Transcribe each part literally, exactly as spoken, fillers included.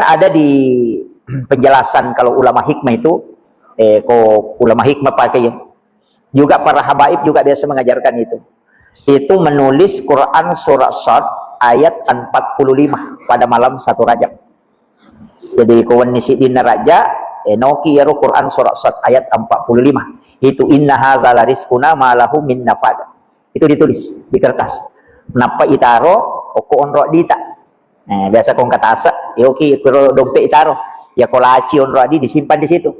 Ada di penjelasan kalau ulama hikmah itu, eh, ko ulama hikmah pakai ya. Juga para habaib juga biasa mengajarkan itu. Itu menulis Quran surah Sad ayat empat puluh lima pada malam satu Rajab. Jadi ko wenni siddinna Rajab, eh, noki iyaro Quran surah Sad ayat empat puluh lima. Itu inna haza la rizquna ma lahu min nafad. Itu ditulis di kertas. Nappa itaro okko onro dita. Eh, biasa kong katasa, yoki kuro dompet itaro. Ya ko laci onro adi disimpan di situ.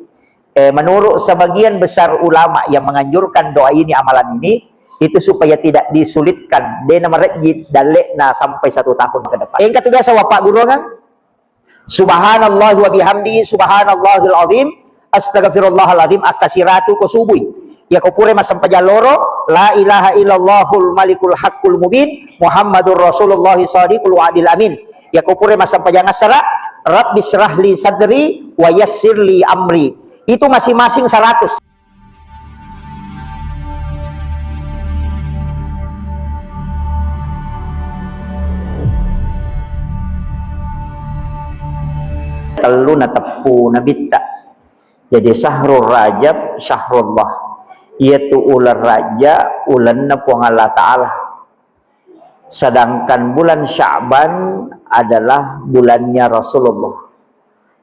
Eh, menurut sebagian besar ulama yang menganjurkan doa ini, amalan ini, itu supaya tidak disulitkan. Dena merejit dalekna sampai satu tahun ke depan. Engka tu biasa wapagurungang. Subhanallah wa bihamdi, subhanallahil azim, astagfirullahalazim, akka siratu ko subui. Ya ko pure massempajang loro, la ilaha illallahul malikul haqqul mubin, Muhammadur Rasulullah sadiqul wa'dil amin. Ya ko pure massempajang assara, Rabbi syrahli sadri wa yassirli amri. Itu masing-masing seratus. Tellu nateppu nabitta. Jadi syahrul Rajab syahrullah. Iyatu uleng Rajab ulenna Puang Allah Ta'ala. Sedangkan bulan Sya'ban adalah bulannya Rasulullah.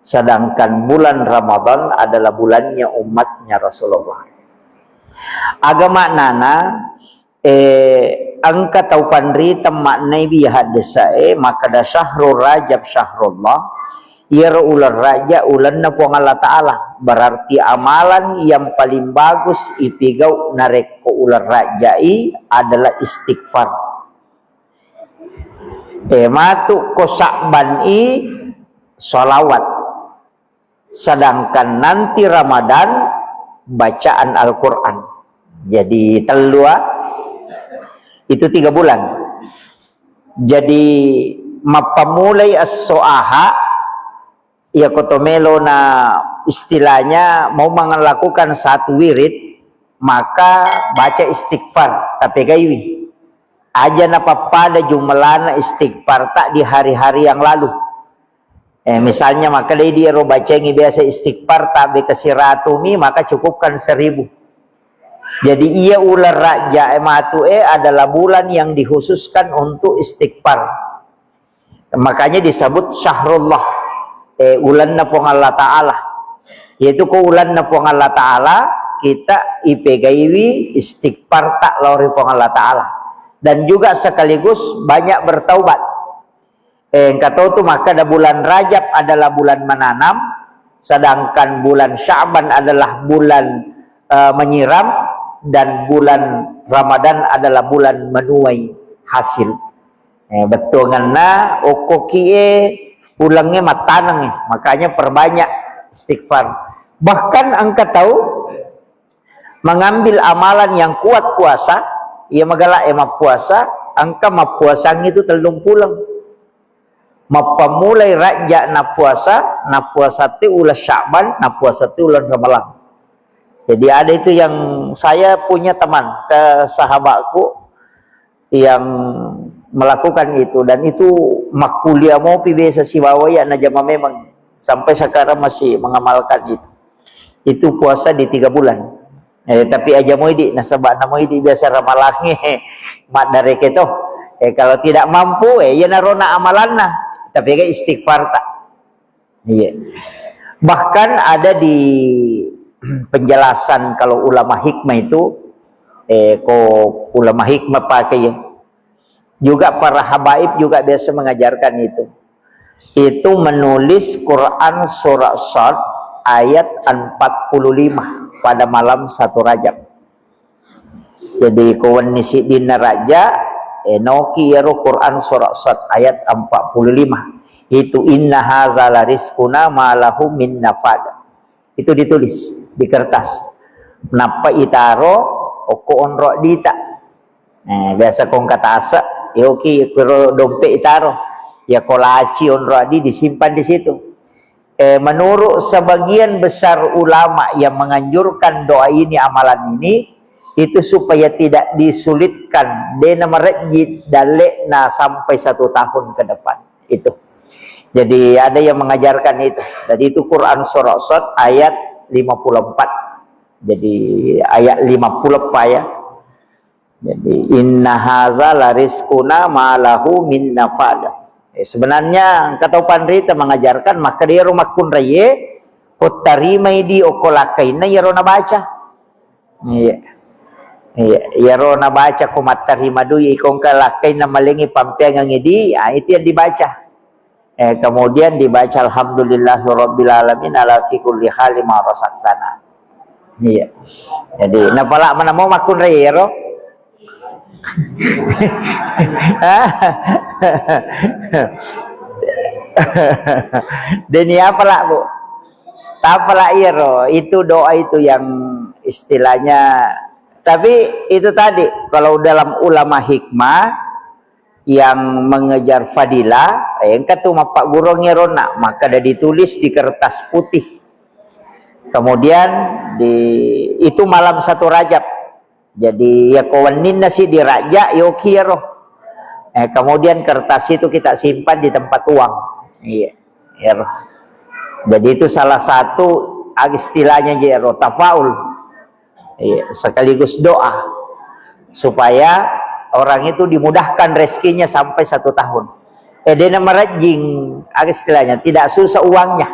Sedangkan bulan Ramadan adalah bulannya umatnya Rasulullah. Aga maknana, eh, engka tau panriteng maknai biha desae, makkeda syahrul Rajab syahrullah, iyaro uleng Rajab ulenna Puang Allah Ta'ala. Berarti amalan yang paling bagus ipigau narekko uleng Rajai adalah istighfar. Eh, matu ko Sya'ban i salawat. Sedangkan nanti Ramadan bacaan Al-Quran. Jadi tellu, ah, itu tiga bulan. Jadi mappamulai esso aha, iya ko to melo na istilahnya mau melakukan satu wirid, maka baca istighfar, tapegaiwi. Aja napappada jumlahna istighfar tak di hari-hari yang lalu. Eh, misalnya, maka dei dia ro bacengi biasa istighfar tabe ke siratumi, maka cukupkan seribu. Jadi iya uleng Rajab e matu e adalah bulan yang dikhususkan untuk istighfar. Makanya disebut syahrullah, eh, ulenna Puang Allah Ta'ala. Yaitu ko ulenna Puang Allah Ta'ala, kita ipegaiwi istighfar tak lao ri Puang Allah Ta'ala. Dan juga sekaligus banyak bertaubat. Eh, engka to tu makkeda bulan Rajab adalah bulan menanam, sedangkan bulan Sya'ban adalah bulan, eh, menyiram, dan bulan Ramadan adalah bulan menuai hasil. Eh, bettuangenna okko kie ulengnge mattaneng, makanya perbanyak istighfar. Bahkan engka tau mengambil amalan yang kuat puasa, iya magala e mappuasa, engka mappuasang itu tellung puleng. Mappammulai Rajab nappuasa, nappuasa te uleng Sya'ban, nappuasa te uleng Ramalang. Jadi ada itu yang saya punya teman, ke sahabatku yang melakukan itu, dan itu makkuliah mopi biasa sibawa ya najama memang sampai sekarang masih mengamalkan itu. Itu puasa di tiga bulan. Eh, tapi aja moidi, nasaba na moidi biasa ramalangnge maddareke to. Eh, kalau tidak mampu, eh, iya narona amalanna. Tapi ga istighfar tak. Iya. Bahkan ada di penjelasan kalau ulama hikmah itu, eh, ko ulama hikmah pakai ya. Juga para habaib juga biasa mengajarkan itu. Itu menulis Quran surah Sad ayat empat puluh lima pada malam satu Rajab. Jadi ko wenni siddinna Rajab, eh, noki iyaro Quran surah Sad ayat empat puluh lima. Itu inna haza la rizquna ma lahu min nafad. Itu ditulis di kertas. Nappa itaro okko onro dita. Eh, biasa kong katasa, yoki kuro dompet itaro. Ya ko laci onro adi disimpan di situ. Eh, menurut sebagian besar ulama yang menganjurkan doa ini, amalan ini, itu supaya tidak disulitkan, dena merejit dalekna sampai satu tahun ke depan. Itu. Jadi ada yang mengajarkan itu. Jadi itu Quran surah Sad ayat lima puluh empat. Jadi ayat lima puluh empat ya. Jadi inna haza la rizquna ma lahu min nafad. Eh, sebenarnya engka tau panrita mengajarkan maka dia rumah kunraye, ko tarimai di okko lakkainna iyaro nabaca. Iya. Iya, iyaro nabaca ko mattarima dui, iko engka lakkainna malengi pampeangengi di, ah, itu yang dibaca. Eh, kemudian dibaca alhamdulillahirabbil alamin ala fi kulli hali ma razaqtana. Iya. Jadi, napala mana mau makkunrai iyaro? Deni apa lah, Bu? Apa lah iyaro? Itu doa itu yang istilahnya, tapi itu tadi, kalau dalam ulama hikmah yang mengejar fadilah, eh, engka tu mappaggurung iyarona, maka ada ditulis di kertas putih. Kemudian di, itu malam satu Rajab. Jadi, ya ko wenninna si di Rajab, yoki iyaro. Eh, kemudian kertas itu kita simpan di tempat uang. Iya, iyaro. Jadi itu salah satu, ah, istilahnya je iyaro, tafaul. Iya, sekaligus doa supaya orang itu dimudahkan rezekinya sampai satu tahun. Eh, dena marajing, ah, istilahnya tidak susah uangnya.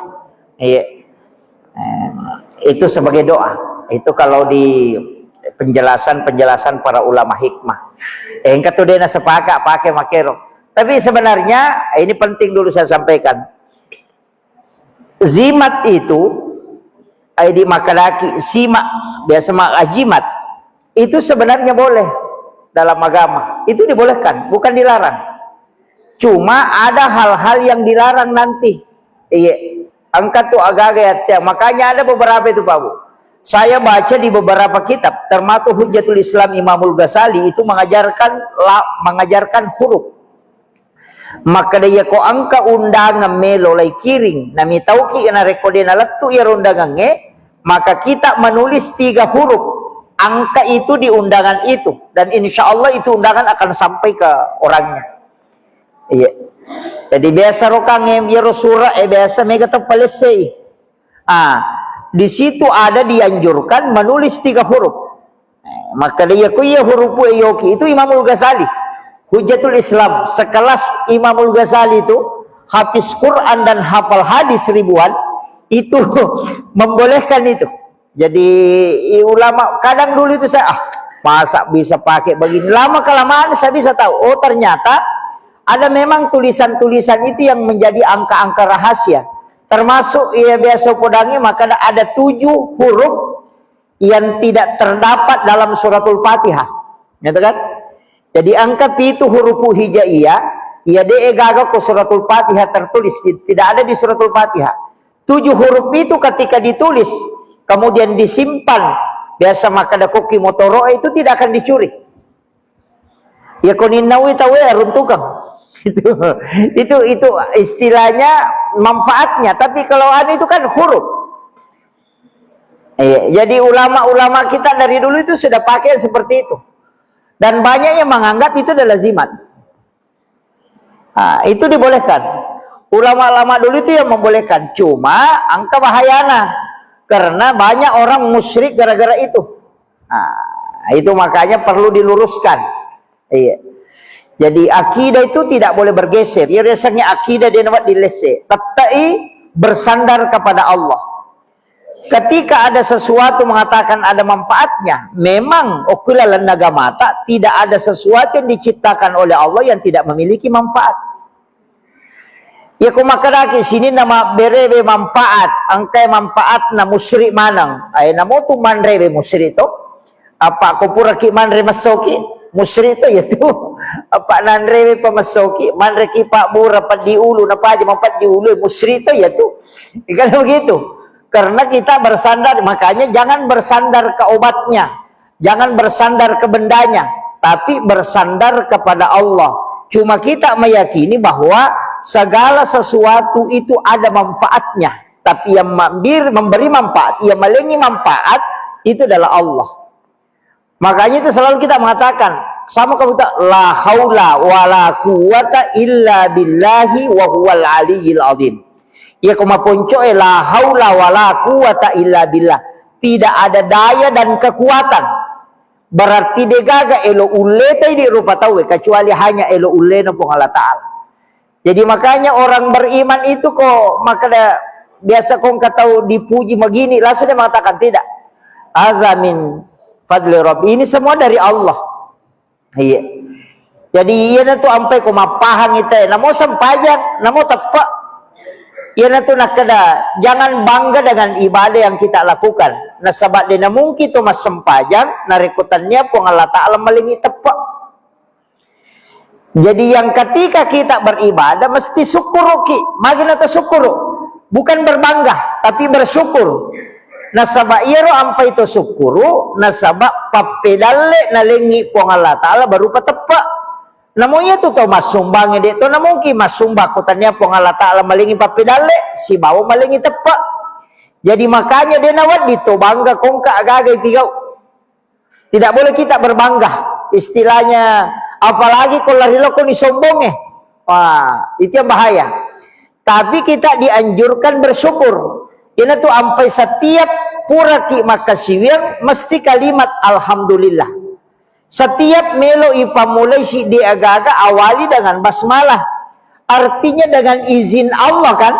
Iya. Eh, itu sebagai doa. Itu kalau di penjelasan-penjelasan para ulama hikmah. Eh, engka tu dena sepakat pakai makero. Tapi sebenarnya, eh, ini penting dulu saya sampaikan. Zimat itu, ai di makadaki, simak, biasa mak ajimat. Itu sebenarnya boleh dalam agama. Itu dibolehkan, bukan dilarang. Cuma ada hal-hal yang dilarang nanti. Iya. Engka tu agaga ya, teh. Makanya ada beberapa itu, Pak Bu. Saya baca di beberapa kitab, termasuk Hujjatul Islam Imamul Ghazali itu mengajarkan la-, mengajarkan huruf. Makkeda, iya ko engka undangan melo lai kiring, namitauki narekko de nalettu iyaro undangangnge, maka kita menulis tiga huruf angka itu di undangan itu, dan insya Allah itu undangan akan sampai ke orangnya. Iya. Jadi biasa rokang, em, iyaro surah, eh, biasa mega tepalessei. Ah, di situ ada dianjurkan menulis tiga huruf. Eh, maka dia ku iya huruf e yoki itu Imamul Ghazali. Hujjatul Islam, sekelas Imamul Ghazali itu, hafiz Quran dan hafal hadis ribuan, itu membolehkan itu. Jadi, i-, ulama kadang dulu itu saya, "Ah, masa bisa pakai begini?" Lama kelamaan saya bisa tahu, oh, ternyata ada memang tulisan-tulisan itu yang menjadi angka-angka rahasia. Termasuk, ya, biasa podangi, maka ada tujuh huruf yang tidak terdapat dalam suratul Fatihah. Gitu kan? Jadi angka pitu hurufu hijaiyah, iya de gaga ko suratul Fatihah tertulis, tidak ada di suratul Fatihah. Tujuh huruf itu ketika ditulis, kemudian disimpan, biasa makkeda koki motoro itu tidak akan dicuri. Ya ko ninnaui tauwe aruntukang. Itu, itu, itu istilahnya manfaatnya. Tapi kalau anu itu kan huruf. Iya, jadi ulama-ulama kita dari dulu itu sudah pakai seperti itu. Dan banyak yang menganggap itu adalah zimat. Nah, itu dibolehkan. Ulama-ulama dulu itu yang membolehkan. Cuma angka bahayana. Karena banyak orang musyrik gara-gara itu. Nah, itu makanya perlu diluruskan. Iya. Jadi akidah itu tidak boleh bergeser. Ya, rasanya akidah dia nampak dilese. Tettai bersandar kepada Allah. Ketika ada sesuatu mengatakan ada manfaatnya, memang okula lenna gamata tidak ada sesuatu yang diciptakan oleh Allah yang tidak memiliki manfaat. Iya, ko makkedaki sininna mabberewe manfaat, engkai manfaatna musyrik maneng. Ae, namotu manrewe musyrik to. Apa ko puraki manre messoki, musyrik to iya tu. Apa nanrewe pa messoki, manreki pabbura peddi ulu, napaja mapeddi ulu, musyrik to iya tu. Kan begitu. Karena kita bersandar, makanya jangan bersandar ke obatnya. Jangan bersandar ke bendanya, tapi bersandar kepada Allah. Cuma kita meyakini bahwa segala sesuatu itu ada manfaatnya. Tapi yang mambir-, memberi manfaat, yang melengi manfaat, itu adalah Allah. Makanya itu selalu kita mengatakan, Sama kamu tak, la haula wala quwwata illa billahi wa huwal aliyil azim. Iya ko maponco e, la haula wala quwwata illa billah. Tidak ada daya dan kekuatan. Berarti degaga elo ulletai di rupa tau e, kecuali hanya elo ullena Puang Allah Ta'ala. Jadi makanya orang beriman itu ko makkeda biasa kong katau dipuji magini, langsung dia mengatakan tidak. Aza min fadli Rabbi. Ini semua dari Allah. Iya. Jadi iyanatu ampai ko mappahang ita, namo sempajang, namo teppe. Iyanatu nakkeda, jangan bangga dengan ibadah yang kita lakukan. Nasaba de namungki to massempajang narekko tennia Puang Allah Ta'ala malengi teppe. Jadi yang ketika kita beribadah mesti syukuruki. Magi na to syukuru? Bukan berbangga, tapi bersyukur. Nasaba iyaro ampai to syukuru, nasaba pappedalle nalengi Puang Allah Ta'ala berupa teppe. Namo iyatu to massumbangnge de to namungki massumbang ko tania Puang Allah Ta'ala malengi pappedalle sibawa malengi teppe. Jadi makanya de nawedding to bangga kongka agaga ipigau. Tidak boleh kita berbangga. Istilahnya, apalagi ko lari loko ni sombongnge. Wah, itu yang bahaya. Tapi kita dianjurkan bersyukur. Iyanatu ampai setiap puraki makkasiwiang mesti kalimat alhamdulillah. Setiap melo ipammulai siddi agaga awali dengan basmalah. Artinya dengan izin Allah kan?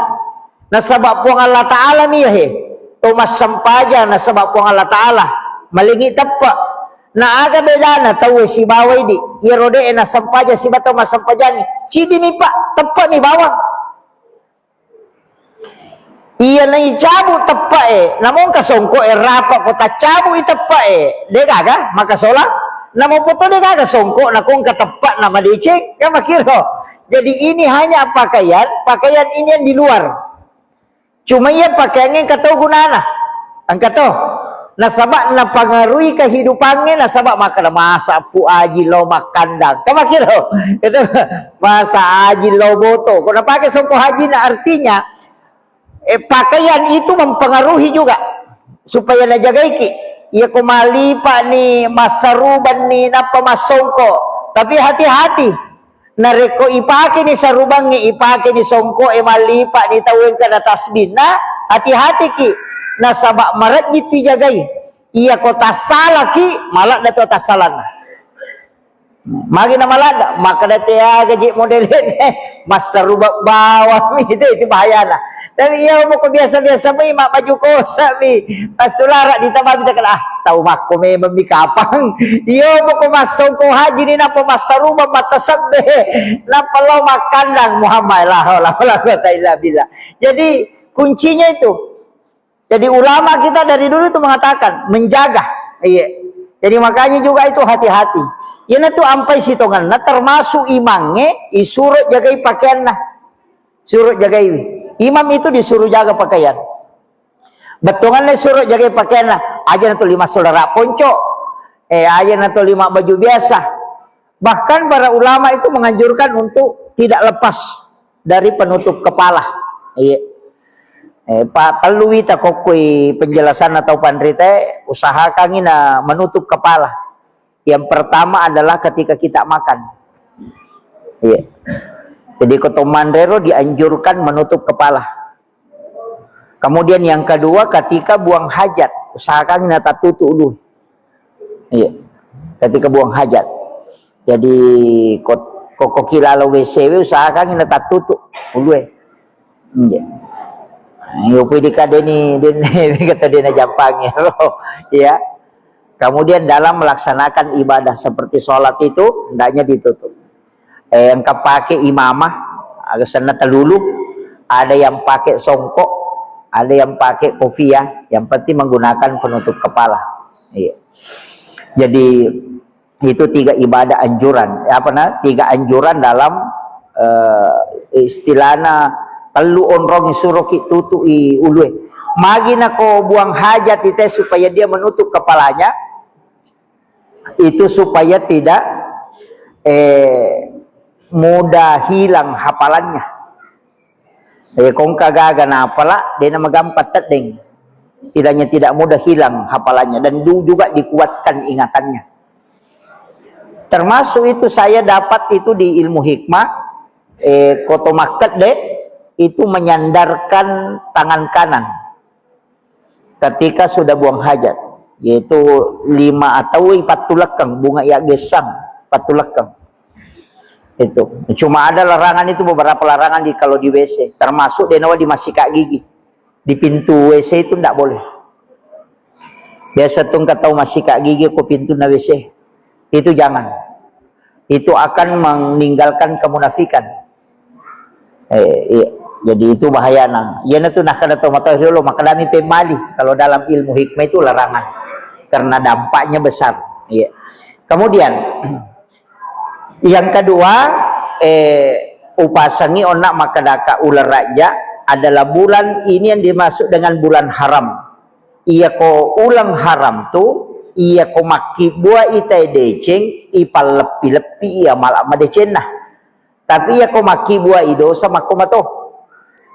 Nasaba Puang Allah Ta'ala mi he. To massempajang nasaba Puang Allah Ta'ala. Malengi teppe. Na aga bedana tauwe sibawa idi. Iyaro de nassempajang siba tau massempajang. Ciddi mi Pak, teppe mi bawang. Iya naicabu teppe e, namongka songko e rapa ko taccabu i teppe e. De gaga maka sola. Namo poto de gaga songko nakongka teppe na madeceng, kan makiro. Jadi ini hanya pakaian, pakaian ini yang di luar. Cuma iya pakaiannya engka to gunana. Engka to. Nasaba napangaruhi kehidupannya, nasaba makkeda masa pu aji lo makkandang. Kan makiro. Itu masa aji lo boto. Ko napake songko haji na artinya eh, pakaian itu mempengaruhi juga supaya najagaiki. Iya ko malipa ni, massarubang ni, nappa massongko. Tapi hati-hati. Narekko ipake ni sarubangnge, ipake ni songko e, malipa ni tau engka na tasbih. Nah, hati-hatiki. Nasaba marejji tijagai. Iya ko tassalaki, maladda to tassalanna. Magi na maladda, makkeda te aga je model ini, massaruba bawang mi itu, itu bahayana. Tapi iya moko biasa-biasa mi, mak baju kosa mi, massulara ditamami takala, ah, tau makko memang mi kapang. Iya moko massongko haji ni nappa massaruba mata sebbe, nappa lo makkandang Muhammad, la haula wala quwata illa billah. Jadi kuncinya itu, jadi ulama kita dari dulu itu mengatakan menjaga. Iya. Jadi makanya juga itu hati-hati. Iyanatu ampai sitongenna termasuk imangnge isuro jagai pakaianna. Suro jagai. Imam itu disuruh jaga pakaian. Bettuanna suro jagai pakaianna. Aja na tuli massalara ponco. Eh, aja na tuli mabbaju biasa. Bahkan para ulama itu menganjurkan untuk tidak lepas dari penutup kepala. Iya. Eh, pa tellu wita kokkoi penjelasan atau panrita, usahakangi na menutup kepala. Yang pertama adalah ketika kita makan. Iya. Jadi ko to manrero dianjurkan menutup kepala. Kemudian yang kedua, ketika buang hajat, usahakan na tatutu ulu. Iya. Ketika buang hajat. Jadi ko, ko, ko kilalo W C W, usahakan na tatutu ulu. Iya. Iyo pui dikadeni, den, kata dena jampang ya. Iya. Kemudian dalam melaksanakan ibadah seperti sholat itu, hendaknya ditutup. Eh, engka pake imamah, aga senna telulu, ada yang pakai songkok, ada yang pakai kopiah, yang penting menggunakan penutup kepala. Iya. Jadi itu tiga ibadah anjuran, apa na, tiga anjuran dalam, eh, istilahna tellu onrong suroki tutui ulue. Magi nako buang hajat ite supaya dia menutup kepalanya, itu supaya tidak, eh, mudah hilang hafalannya. Eh, kongka gaga napala, dena magampang teddeng. Setidaknya tidak mudah hilang hafalannya dan du-, juga dikuatkan ingatannya. Termasuk itu saya dapat itu di ilmu hikmah, eh, koto makkedde itu menyandarkan tangan kanan ketika sudah buang hajat, yaitu lima atau pattulekkeng, bunga ya gesang, pattulekkeng. Itu. Cuma ada larangan itu, beberapa larangan di, kalau di W C, termasuk denawa di masika gigi. Di pintu W C itu ndak boleh. Biasa tu engka tau masika gigi ko pintu na W C. Itu jangan. Itu akan meninggalkan kemunafikan. Eh, iya. Jadi itu bahayana. Iyana tu nakkeda tau matoa riolo, makkedami pemmali kalau dalam ilmu hikmah itu larangan. Karena dampaknya besar. Iya. Kemudian, yang kedua, eh, upasengi onna makkedaka uleng Rajab adalah bulan ini yang dimaksud dengan bulan haram. Iyako uleng haram tu, iyako makkibbuai tae deceng, ipalleppi-leppi iya mala madecenna. Tapi iyako makkibbuai dosa makko mato.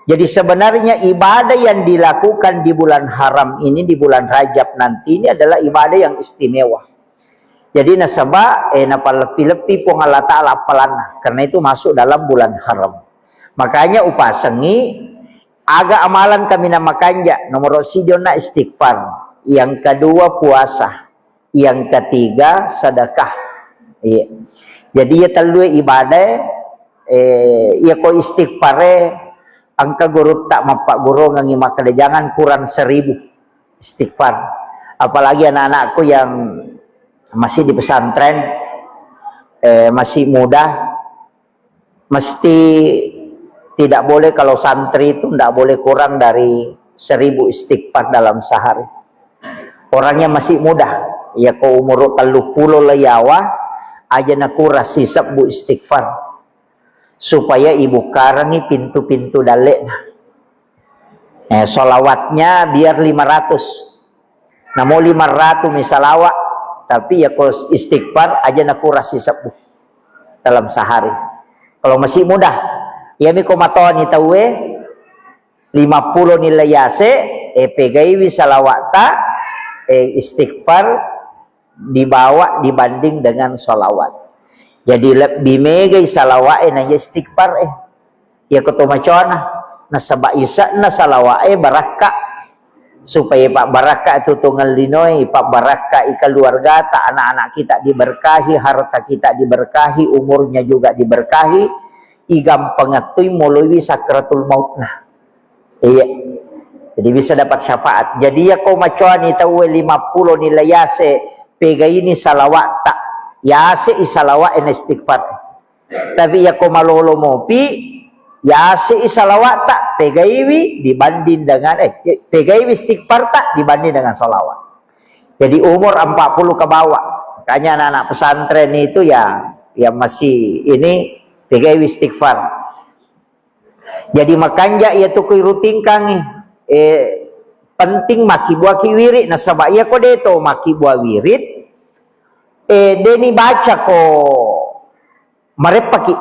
Jadi sebenarnya ibadah yang dilakukan di bulan haram ini, di bulan Rajab nanti ini adalah ibadah yang istimewa. Jadi nasaba, eh, napalleppi-leppi Puang Allah Ta'ala appalanna. Karena itu masuk dalam bulan haram. Makanya upasengi, aga amalan kaminang makanja, nomor siji onna istighfar, yang kedua puasa, yang ketiga sedekah. Iya. Jadi ya tellue ibadah, eh, iya ko istighfare, engka gurutta mappaggurungengi makkeda jangan kurang seribu istighfar. Apalagi anak-anakku yang masih di pesantren, eh, masih muda, mesti tidak boleh, kalau santri itu tidak boleh kurang dari seribu istighfar dalam sehari. Orangnya masih muda, ya ko umur tellu pulo le yawa, aja nakura sisebbu istighfar. Supaya ibukkarengi pintu-pintu dalle'na. Eh, solawatnya biar lima ratus. Namo lima ratus mi salawat, tapi ya ko istighfar aja nakura sisebbu dalam sehari. Kalau masih muda, ya mi ko matoni tauwe, lima pulo ni le yase, eh, pegaiwi salawatta, eh, istighfar dibawa dibanding dengan salawat. Jadi lebih megai salawat eh, na istighfar eh. Iya ko to macoana, nasaba ise'na salawa'e barakka, supaya pabbarakka tutungeng linoe, pabbarakka i keluargata, anak-anak kita diberkahi, harta kita diberkahi, umurnya juga diberkahi, igampangettui moloiwi sakratul mautna. Iya. Jadi bisa dapat syafaat. Jadi ya ko macoani tauwe lima pulo nilai yase, pegaini salawatta, yase i salawa'e na istighfar. Tapi iya ko malolo mopi, yase i salawatta, pegaiwi dibanding dengan, eh, pegaiwi istighfarta dibanding dengan salawat. Jadi umur empat puluh ke bawah. Makanya anak-anak pesantren itu ya, yang masih ini pegaiwi istighfar. Jadi makanja iya tu kui rutingkangi. Eh, penting makkibbuaki wirid, nasaba iya ko deto makkibbuaki wirid, eh, deni baca ko mareppaki.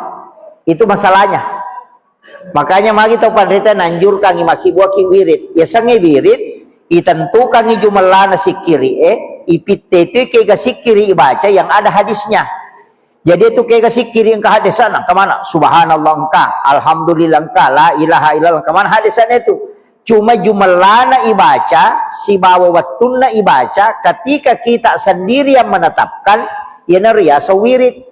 Itu masalahnya. Makanya magi tau panrita nanjurkangi makkibbuaki wirid. Yasengnge wirid, itentukangi jumellana sikkiri e, ipitte tu kega sikkiri ibaca yang ada hadisnya. Jadi itu kega sikkiri engka hadisana, engka mana? Subhanallah engka, alhamdulillah engka, la ilaha illallah engka mana hadisana itu. Cuma jumellana ibaca, sibawa wettunna ibaca, ketika kita sendiri yang menetapkan, yana riasa wirid.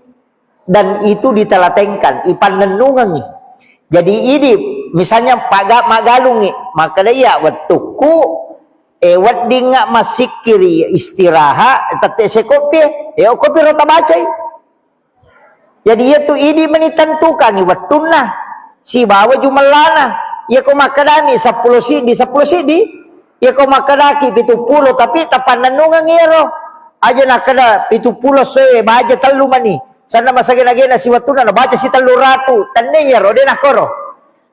Dan itu ditelatenkan, ipannennungengi. Jadi idi, misalnya paga-, magalungi, makkeda iya wettukku, eh, weddingnga massikkiri istirahat, tette sekoppi, eh, okkopi ro tabacai. Jadi iya tu idi meni tentukangi wettunna, sibawa jumellana. Iya ko makkedami seppulo siddi, seppulo siddi, Iyako makkedaki pitu pulo, tapi tapannennungeng iyaro. Aja nakkeda pitu pulo soe baja tellu mani. Sanna masagena-gena siwettunna nabaca sitellu ratu. Tenne iyaro, de nakkoro.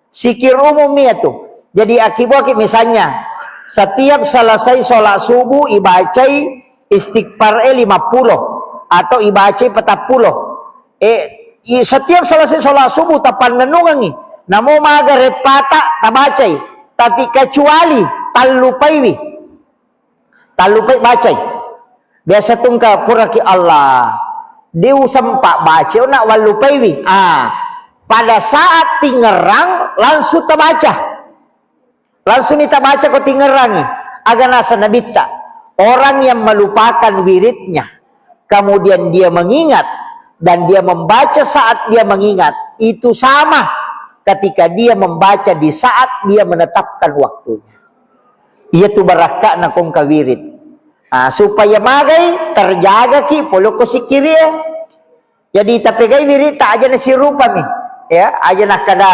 Sikir umum iyatu. Jadi akibuaki misalnya, setiap selesai sholat subuh ibacai istighfar e lima pulo atau ibacai petappulo. Eh, i-, setiap selesai sholat subuh tapannennungengi. Namo maga reppata tabacai. Tapi kecuali tallupaiwi. Tallupai bacai. Biasa tungka puraki Allah. Diusempa baca, nak wallupaiwi. Ah, pada saat tingerang langsung tabaca. Langsung ni tabaca ko tingerangi. Aga naseng Nabitta, orang yang melupakan wiridnya, kemudian dia mengingat dan dia membaca saat dia mengingat, itu sama ketika dia membaca di saat dia menetapkan waktunya. Iya tu barakka'na kongka wirid. Ah, supaya magai terjagaki polokko sikkiri'e. Jadi tapegai wiritta aja nasirupami, ya, aja nakkada,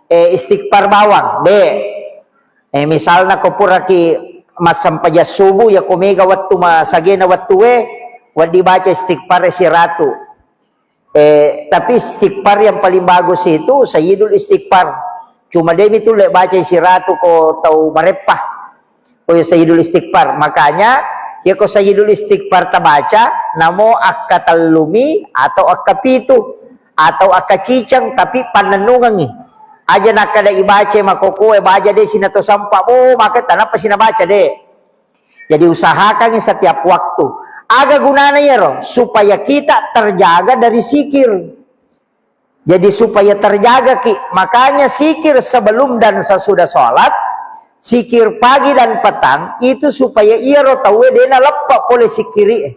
eh, istighfar bawang, de. Eh, misalna ko puraki massempajang subuh, ya ko mega wettu ma-, sagena wettue, wedding baca istighfar siratu. Eh, tapi istighfar yang paling bagus itu Sayyidul Istighfar. Cuma demi tu le baca siratu ko tau mareppa. Oh ya, Sayyidul Istighfar. Makanya, ya ko Sayyidul Istighfar tabaca, namo akka tellumi atau akka pitu atau akka ciceng, tapi pannennungengi. Aja nakkada ibaca makokoe baja de sinato sampa, oh, maka tanapa sinabaca de. Jadi usahakan setiap waktu. Aga gunana yero? Supaya kita terjaga dari sikir. Jadi supaya terjaga ki, makanya sikir sebelum dan sesudah sholat, sikir pagi dan petang itu supaya iyaro tauwe dena leppa pole sikiri.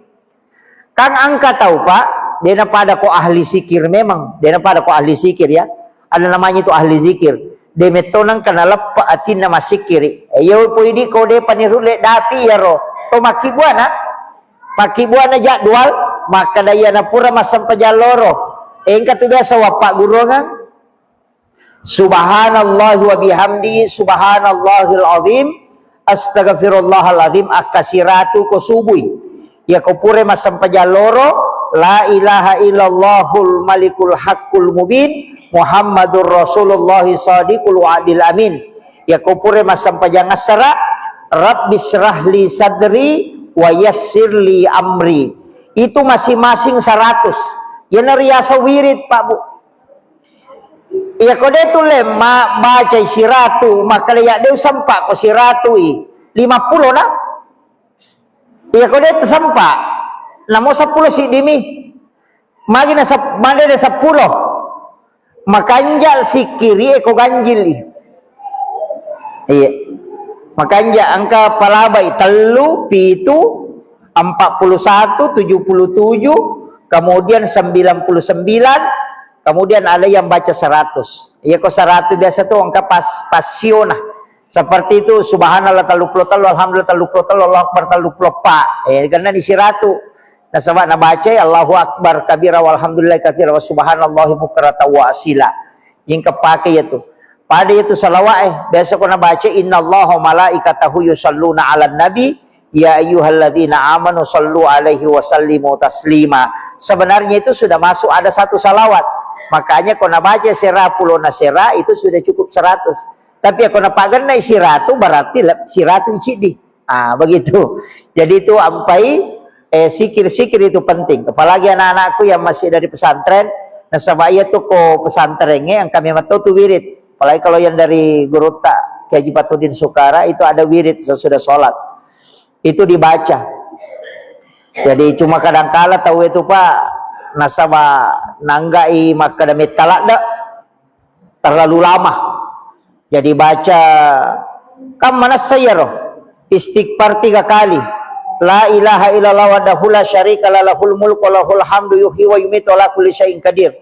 Kan angka tau, Pak, dena pada ko ahli sikir memang, dena pada ko ahli sikir ya. Ada namanya itu ahli zikir. De metto nangka naleppa atinna masikiri. Iyo poidi ko de panirulle dapi iyaro. To makkibuana? Pakkibuana jadwal, makkada iyana pura massempajang loro. Engka tu biasa wappaggurungeng, subhanallahi wa bihamdi, subhanallahil azim, astagfirullahal azim, akka siratu ko subui. Iya ko pura massempajang loro, la ilaha illallahul malikul haqqul mubin, Muhammadur Rasulullah sadiqul wa'dil amin. Iya ko pura massempajang assara, Rabbi syrahli sadri wa yassirli amri. Itu masing-masing seratus. Iyana riaseng wirid, Pak, Bu. Iya ko de tu le ma-, bacai siratu, makkada ya de usempa ko siratu i. Lima puluh na? Iya ko de tu sempa. Namo seppulo siddimi. Magi na sep-, magi na seppulo. Makanja sikkiri e ko ganjili. Iya. Makanja engka palabai tellu, pitu, empat puluh satu, tujuh puluh tujuh, kemudian sembilan puluh sembilan, kemudian ada yang baca seratus. Iya ko seratus biasa tu engka pas, pasiona. Seperti itu, subhanallah tellu puluh tellu, alhamdulillah tellu puluh tellu, Allahu akbar tellu puluh empat. Eh, karena di siratu. Nasaba nabacai Allahu Akbar kabira walhamdulillahi katsira wa subhanallahi bukratan wa asila. Yang kepake yaitu. Pada yaitu salawat eh. Biasa ko nabaca innallaha malaikatahu yusalluna ala nabi ya ayyuhalladzina amanu sallu alaihi wa sallimu taslima. Sebenarnya itu sudah masuk ada satu salawat. Makanya ko nabaca sera pulo na sera itu sudah cukup seratus. Tapi ko napagennai siratu berarti le-, siratu icidi. Ah, begitu. Jadi itu ampai, eh, sikir-sikir itu penting. Apalagi anak-anakku yang masih dari pesantren, nasaba iya tu ko pesantrennya yang kami metu tu wirid. Apalagi kalau yang dari gurutta Kiai Haji Patudin Sukara itu ada wirid sesudah sholat. Itu dibaca. Jadi cuma kadangkala tau itu Pak, nasaba nanggai makkada metta ladde. Terlalu lama. Jadi baca, kan manessa iyaro? Istighfar tiga kali. La ilaha illallah wahdahu la syarika la lahul mulku wa lahul hamdu yuhyi wa yumitu ala kulli syai'in qadir.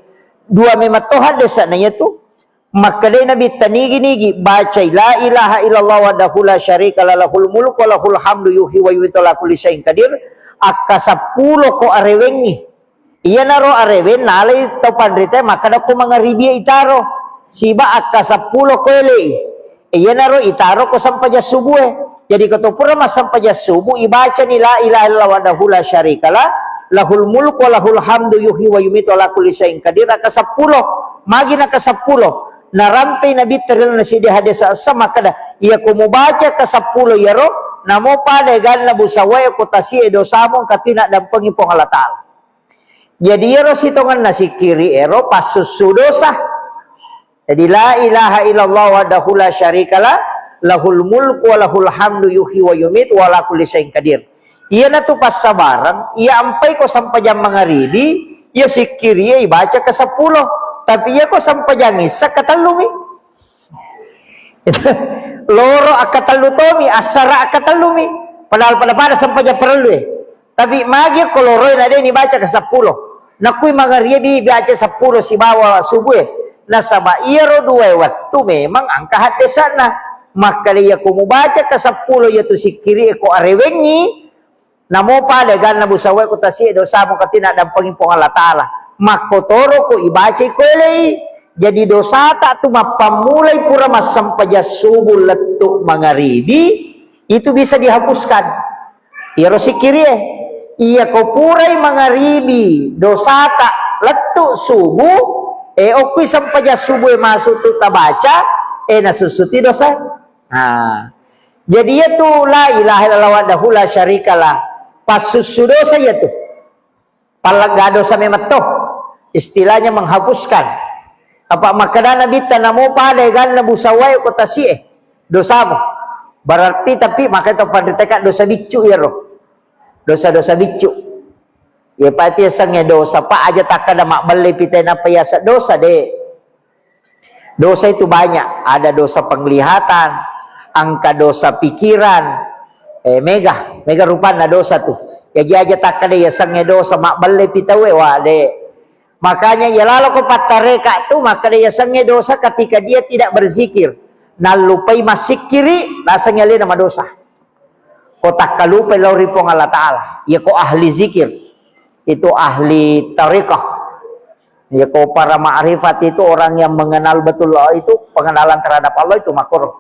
Dua memang to hadesana iyatu. Makkedai Nabi tanigi-nigi bacai la ilaha illallah wahdahu la syarika la lahul mulku wa lahul hamdu yuhyi wa yumitu ala kulli syai'in qadir. Akka seppulo ko arewengngi. Iyanaro arewe nalai tau panritae makkeda ko mangaribi itaro siba akka seppulo ko elei. Iyanaro itaro ko sempajang subue. Jadi ko to pura massempajang subu ibacani la ilaha illallah wahdahu la syarikalah lahul mulku wa lahul hamdu yuhyi wa yumitu ala kulli syai'in qadir akka seppulo. Magi naka seppulo. Narampei Nabitta ri lalenna siddi hadis essa makkeda, iya ko mubaca ka seppulo iyaro, namo pada ganna busawae ko tasie dosamu engka tu naddampengi Puang Allah Ta'ala. Jadi iyaro sitongenna sikkiri ero passussu dosa. Jadi la ilaha illallah wahdahu la syarikalah, lahul mulku wa lahul hamdu yuhyi wa yumitu wa ala kulli syai'in qadir. Iyanatu passabareng, iya ampai ko sempajang mangaribi, iya sikkirie ibaca ke seppulo. Tapi iya ko sempajang issa katellumi. Loro akkatellu tomi, assara akkatellumi. Padahal pada-pada sempajang parellu e. Tapi magi ko loroi na de' nibaca ke seppulo. Nakui mangaribi baca seppulo sibawa subuh e. Nasaba iyaro dua wettu memang engka haddesa'na. Makkeda iya ko mubaca ke seppulo iyatu sikkiri e ko arewengngi, namo pada ganna busawai ko tasi'e dosamu katina dampengi Puang Allah Ta'ala. Makkotoro ko ibacai ko elei. Jadi dosata tu mappammulai pura massempajang subuh lettu mangaribi, itu bisa dihapuskan. Iyaro sikkiri e. Iya ko purai mangaribi dosata lettu subuh, e okkui sempajang subuh e masuk tu tabaca, e nasussuti dosa. Nah, jadi iyatu la ilaha illallah wahdahu la syarikalah. Passussu dosa iyatu. Pallegga dosa memetto. Istilahnya menghapuskan. Apa makkeda Nabitta namo pada ganna busawai ko tasi'e dosamu. Berarti tapi maka itu pandeteka dosa biccu iyaro. Dosa-dosa biccu. Iya pati yasengnge dosa, Pak, aja takkeda mabbelle pitai nappa yaseng dosa, de'. Dosa itu banyak, ada dosa penglihatan, engka dosa pikiran, eh, mega, mega rupanna dosa tu. Jaji aja takkeda yasengnge dosa, mabbelle pi tauwe, wa, de'. Makanya iya laloko pattareka tu, makkeda yasengnge dosa ketika dia tidak berzikir. Nallupai massikkiri, langsung alena madosa. Ko takkalupai lao ri Puang Allah Ta'ala. Iya ko ahli zikir. Itu ahli tariqah. Iya ko para ma'rifat itu orang yang mengenal betul Allah itu, pengenalan terhadap Allah itu makruh.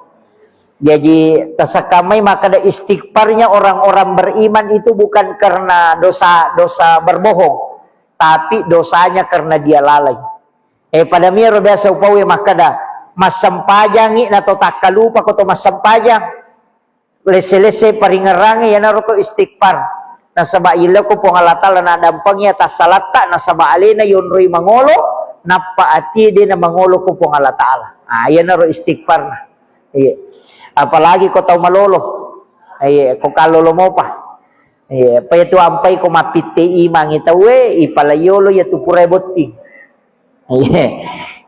Jadi, tasekkamai makkeda istighfarnya orang-orang beriman itu bukan karena dosa, dosa berbohong, tapi dosanya karena dia lalai. Eh, pada miro biasa upawe makkeda, massempajangi na to takkalupa ko to massempajang. Lesse-lesse paringerrangnge iyanaro to istighfar. Nasaba ileko Puang Allah Ta'ala naddampengi atassalatta, nasaba alena yonroi mangolo, nappa atie de namangolo ko Puang Allah Ta'ala. Ah, iyanaro istighfarna. Iya. Apalagi ko tau malolo. Iya, ko kallolo mopa. Iya, pa itu ampai ko mappitte imangi tauwe, ipalaiolo iya tu purai botting. Iya.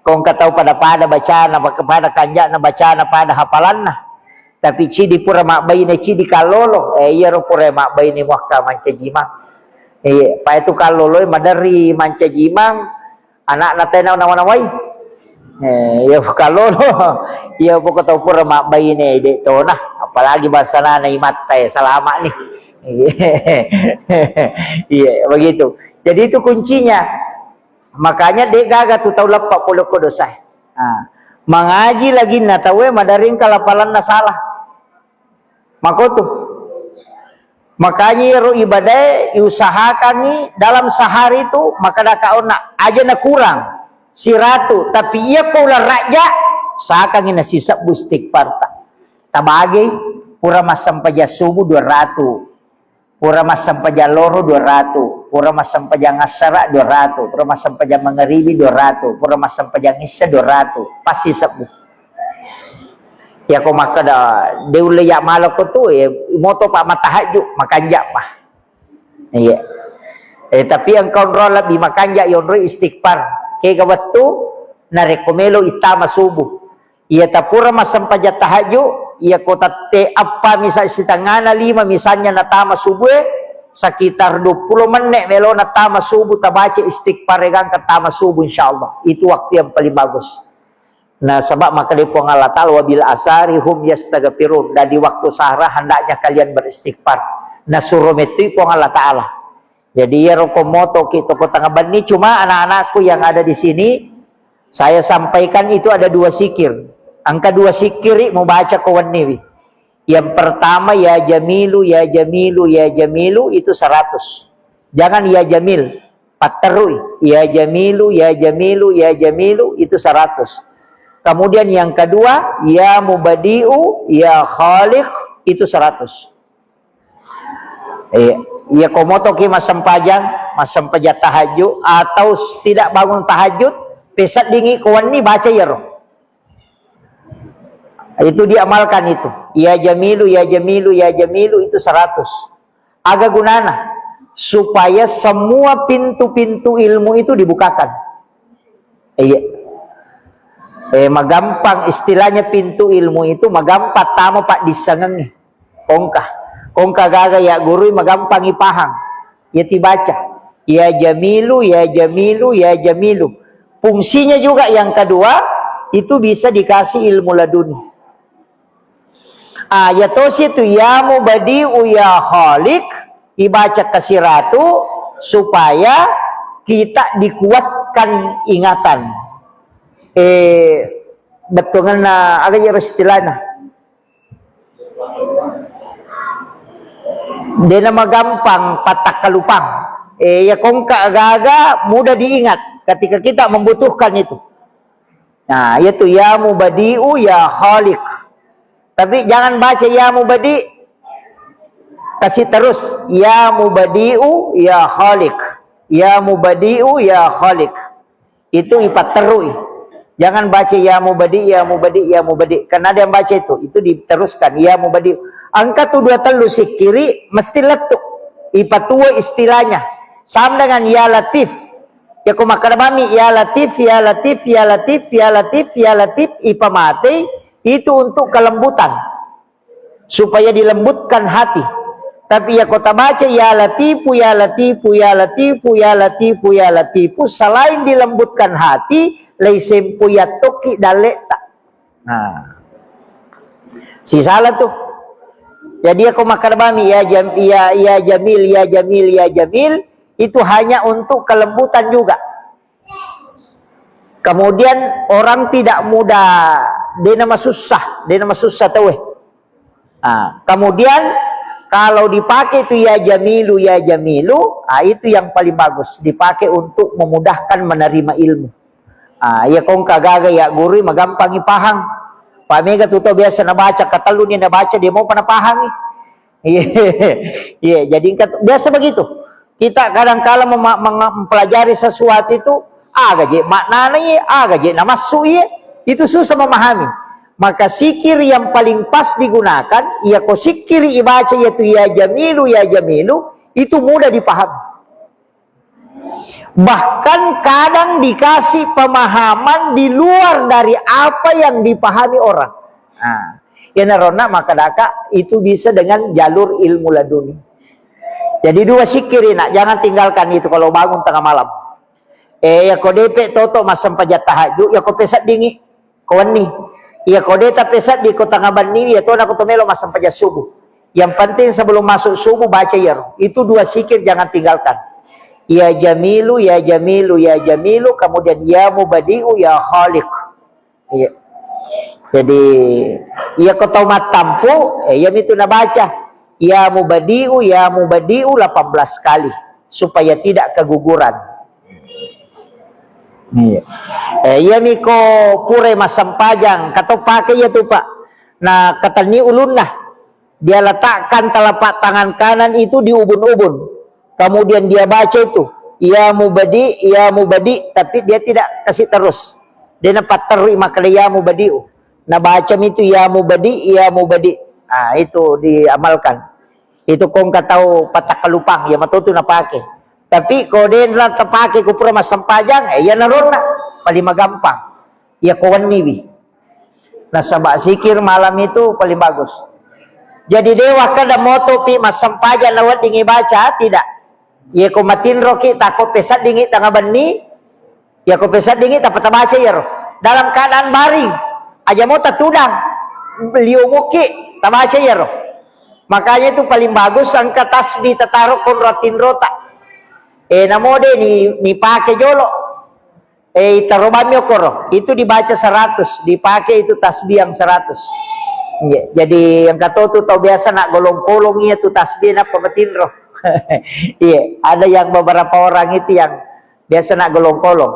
Ko engka tau pada-pada bacana, pada kanja'na bacana, pada hafalanna. Tapi cidi pura mabbaine, cidi kallolo. Eh, iyaro pura mabbaine muakka mancaji imang. Iya, pa itu kallolo maderri mancaji imang, anakna tena nawa-nawai. Eh, iya kallolo. Iya poko tau pura mabbaine de tona, apalagi bangsana imatta, eh, salama ni. Iya, begitu. Jadi itu kuncinya. Makanya de gaga tu tau leppa pole ko dosa. Nah, mangaji laginna tauwe maderri engka lapalanna salah. Makotu. Makanya ro ibadae iusahakangi dalam sehari tu makkeda ka onna aja na kurang siratu, tapi iya ko ulang rajja sakangi nasisebbu istighfarta. Tabagei pura massempajang subuh dua ratu. Pura massempajang loro dua ratu, pura massempajang assara dua ratu, pura massempajang mangaribi dua ratu, pura massempajang issa dua ratu, pasti sebbu. Iya ko makkeda de ulle ya malako tu, eh, moto pa matahajju, makanja pa. Iya. Eh, tapi engka onro lebbi makanja yonro istighfar. Kega wettu narekko melo ittama subuh. Iya tapura massempajang tahajju, iya ko tette eppa misa sitengana lima misalnya natama subuh e, sekitar dua puluh menit melo natama subuh tabaca istighfar e gangka tama subuh insyaallah. Itu waktu yang paling bagus. Nah, sebab makkeda Puang Allah Ta'ala, "Wabil asari hum yastaghfirun." Dan di waktu sahara hendaknya kalian beristighfar. Nasuro mettui Puang Allah Ta'ala. Jadi iyaro ko motoki toko tengah benni, cuma anak-anakku yang ada di sini, saya sampaikan itu ada dua sikir. Engka dua sikiri mubaca ko wenniwi. Yang pertama, ya Jamilu, ya Jamilu, ya Jamilu, itu seratus. Jangan ya Jamil, patterui. Ya Jamilu, ya Jamilu, ya Jamilu, itu seratus. Kemudian yang kedua, ya Mubadi'u, ya Khaliq, itu seratus. Iya, iya ko motoki massempajang, massempajang tahajud atau s-, tidak bangun tahajud, peseddingi ko wenni baca iyaro. Itu diamalkan itu. Ya Jamilu, ya Jamilu, ya Jamilu itu seratus. Aga gunana? Supaya semua pintu-pintu ilmu itu dibukakan. Iya. Eh, magampang, istilahnya pintu ilmu itu magampang tama paddissengengngi. Kongka. Kongka gaga ya gurui magampang ipahang. Ya tibaca. Ya Jamilu, ya Jamilu, ya Jamilu. Fungsinya juga yang kedua, itu bisa dikasih ilmu laduni. Ah, ya tosi tu ya Mubadi'u ya Khaliq, ibaca kasiratu supaya kita dikuatkan ingatan. Eh, bettuanna aga ya istilahna? Dena magampang patakkalupang. Eh, ya kongka gaga mudah diingat ketika kita membutuhkan itu. Nah, yaitu ya Mubadi'u ya Khaliq. Tapi jangan baca ya Mubadi', kasih terus ya Mubadi'u ya Khaliq. Ya Mubadi'u ya Khaliq. Itu ipatterui. Jangan baca ya Mubadi', ya Mubadi', ya Mubadi'. Karena ada yang baca itu, itu diteruskan ya Mubadi'. Engka tu dua tellu sikkiri mesti lettu. Ipatua istilahnya. Sama dengan ya Latif. Ya ko makkeda bami ya Latif, ya Latif, ya Latif, ya Latif, ya Latif, ipamatei itu untuk kelembutan. Supaya dilembutkan hati. Tapi ya ko tabaca ya Latifu, ya Latifu, ya Latifu, ya Latifu, ya Latifu, selain dilembutkan hati, lei sempo yattoki dalle'ta. Nah. Sisala tu. Jadi ya ko makkeda bami ya Jam, ya, ya Jamil, ya Jamil, ya Jamil, itu hanya untuk kelembutan juga. Kemudian orang tidak mudah, dena masussa, dena masussa tauwe. Ah, kemudian kalau dipakai itu ya Jamilu, ya Jamilu, ah, itu yang paling bagus, dipakai untuk memudahkan menerima ilmu. Ah, iya kongka gaga ya guru, magampangi pahang. Pamega tu tau biasa nabaca, katelluni nabaca, dia mau pada pahangi. Iya, iya, jadi engka tu, biasa begitu. Kita kadangkala mema-, menga-, mempelajari sesuatu itu, aga je maknana iye, aga je namassu iye, itu susah memahami. Maka sikir yang paling pas digunakan, iya ko sikir ibaca yaitu ya Jamilu, ya Jamilu, itu mudah dipahami. Bahkan kadang dikasih pemahaman di luar dari apa yang dipahami orang. Nah, iyanaronna makkadaka itu bisa dengan jalur ilmu laduni. Jadi dua sikiri, nak, jangan tinggalkan itu kalau bangun tengah malam. Eh, ya ko depe toto massempajang tahajud, ya ko peseddingi. Ko wenni. Iya, ko de tapeseddi ko tengnga benni, iya tona ko to melo massempajang subuh. Yang penting sebelum masuk subuh baca iyaro. Itu dua sikir jangan tinggalkan. Ya Jamilu, ya Jamilu, ya Jamilu, kemudian ya Mubadi'u, ya Khaliq. Iya. Jadi, iya ko tau mattampu, eh, iya mitu nabaca. Ya Mubadi'u, ya Mubadi'u delapan belas kali supaya tidak keguguran. Iya. Eh, iyami ko purai massempajang, kato pake iya tu, Pak. Na katenni ulunna. Dia letakkan telapak tangan kanan itu di ubun-ubun. Kemudian dia baca itu, "Ya Mubadi, ya Mubadi," tapi dia tidak kasih terus. Dia napatterui makkeda, "Ya Mubadi'u." Nabacami itu, "Ya Mubadi, ya Mubadi." Ah, itu diamalkan. Itu ko engka tau patakkalupang, iya matotu napake. Tapi ko denra tapake ko pura massempajang, eh, iyanaronna paling magampang. Iya ko wenniwi. Nasaba sikir malam itu paling bagus. Jadi de wakkeda motopi massempajang naweddingi baca, tidak. Iya ko matinroki, takko peseddingi tengnga benni, iya ko peseddingi tappa tabaca iyaro. Dalam keadaan baring, aja mo tatudang, liumuki, tabaca iyaro. Makanya itu paling bagus engka tasbih tataro konro tinrota. Eh, namo de ni, nipake jolo. Eh, itaro bammi okoro, itu dibaca seratus, dipake itu tasbih yang seratus. Iya, jadi engka to tu tau biasa nak golong-kolong iya tu tasbih nappa matinro. Iya, ada yang beberapa orang itu yang biasa nak golong-kolong.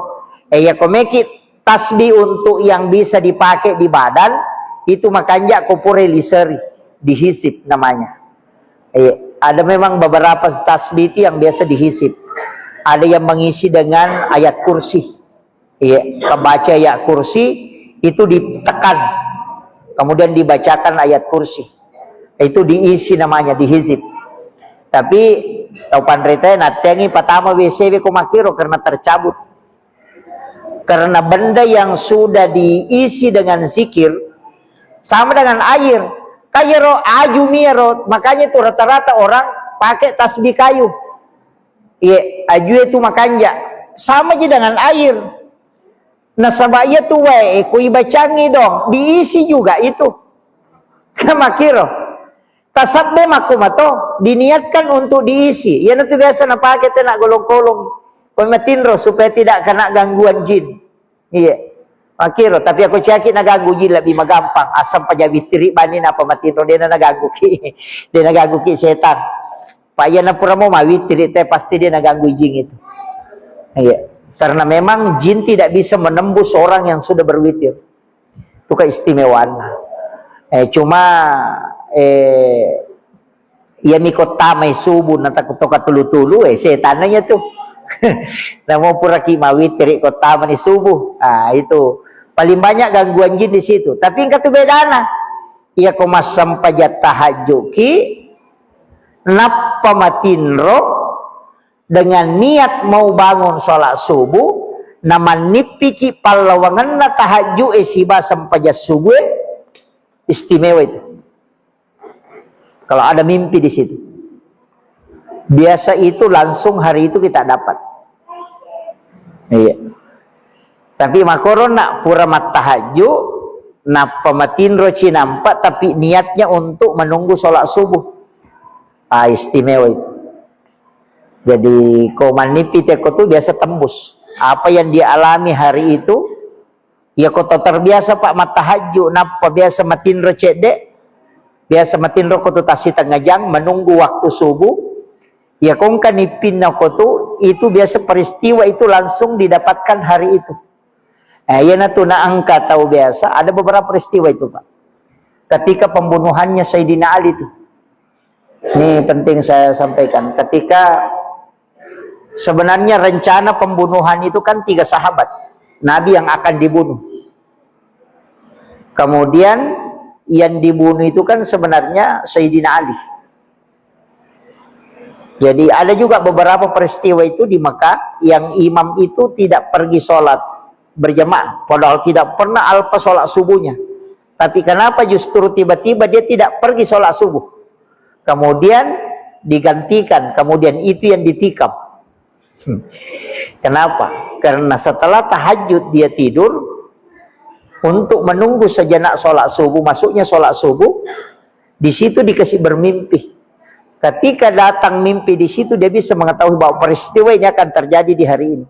Eh, iya, ko meki tasbih untuk yang bisa dipakai di badan, itu makanja ko pura liseri, dihisip namanya. Iya, ada memang beberapa tasbih itu yang biasa dihisip. Ada yang mengisi dengan ayat kursi. Iya, pembaca ayat kursi itu ditekan, kemudian dibacakan ayat kursi. Itu diisi namanya, dihizib. Tapi tau panritae natteangngi patama W C we ko makkiro karena tercabut. Karena benda yang sudah diisi dengan zikir sama dengan air. Kayero aju miero, makanya itu rata-rata orang pakai tasbih kayu. Iya, ajue tu makanja. Sama ji dengan air. Nasaba iya tu wae ko ibacangi dong, diisi juga itu. Kan makkiro. Tasabbe makko mato, diniatkan untuk diisi. Iyana tu biasa napake tena golong-kolong. Ko matinro supaya tidak kena gangguan jin. Iya. Makkiro, tapi ako caki naganggu jin lebih magampang. Asam paja witiri bani napa matinro, dena naganggu ki. Dena ganggu ki setan. Pak, iya napura mau mawitiri te pasti dia naganggu jin itu. Iya. Karena memang jin tidak bisa menembus orang yang sudah berwitir. Itu keistimewaannya. Eh, cuma eh, iya miko tamai subuh na takut toka tulu-tulu, eh, setannya tuh. Namo pura ki mawitiri ko tamani subuh. Ah, itu paling banyak gangguan jin di situ. Tapi engka tu bedana. Iya ko massempajang tahajud ki, nappa matinro dengan niat mau bangun sholat subuh, namannippiki pallawangenna tahajud e siba sempajang subuh e, istimewa itu. Kalau ada mimpi di situ. Biasa itu langsung hari itu kita dapat. Iya. Tapi makorona pura mattahajju, nappa matinro cinampa, tapi niatnya untuk menunggu sholat subuh. Ah, istimewa itu. Jadi, ko mannipi teko tu biasa tembus. Apa yang dia alami hari itu, iya ko to terbiasa, Pak, mattahajju, nappa biasa matinro cedde, biasa matinro ko tu tasi tengah jang, menunggu waktu subuh, iya ko engka nippinna ko tu, itu biasa peristiwa itu langsung didapatkan hari itu. Eh, iya na tu na engka tahu biasa, ada beberapa peristiwa itu, Pak. Ketika pembunuhannya Sayyidina Ali itu. Ini penting saya sampaikan. Ketika sebenarnya rencana pembunuhan itu kan tiga sahabat Nabi yang akan dibunuh. Kemudian yang dibunuh itu kan sebenarnya Sayyidina Ali. Jadi ada juga beberapa peristiwa itu di Mekah yang imam itu tidak pergi sholat berjamaah, padahal tidak pernah alpa sholat subuhnya. Tapi kenapa justru tiba-tiba dia tidak pergi sholat subuh? Kemudian digantikan, kemudian itu yang ditikam. Hmm. Kenapa? Karena setelah tahajud dia tidur untuk menunggu sejenak sholat subuh, masuknya sholat subuh, di situ dikasih bermimpi. Ketika datang mimpi di situ, dia bisa mengetahui bahwa peristiwa ini akan terjadi di hari ini.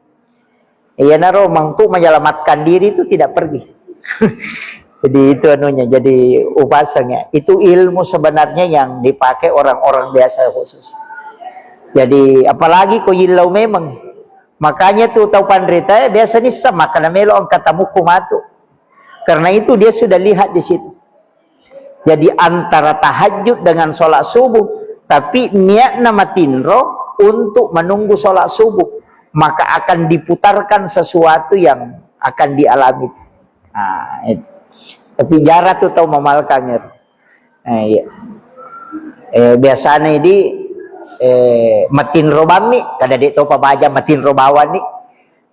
Iyanaro mangtu menyelamatkan diri itu tidak pergi. Jadi itu anunya, jadi upasanya. Itu ilmu sebenarnya yang dipakai orang-orang biasa khusus. Jadi apalagi ko yillau memang. Makanya tu tau panrita, eh, biasa nissa maka namelo engka tamuku matu. Karena itu dia sudah lihat di situ. Jadi antara tahajud dengan sholat subuh, tapi niatna matinro untuk menunggu sholat subuh, maka akan diputarkan sesuatu yang akan dialami. Nah, itu. Tapi jarang tu tau mamalkang, ya. Eh, iya. Eh, biasanya di, eh, matinro bammi, kada dek topa baja matinro bawani.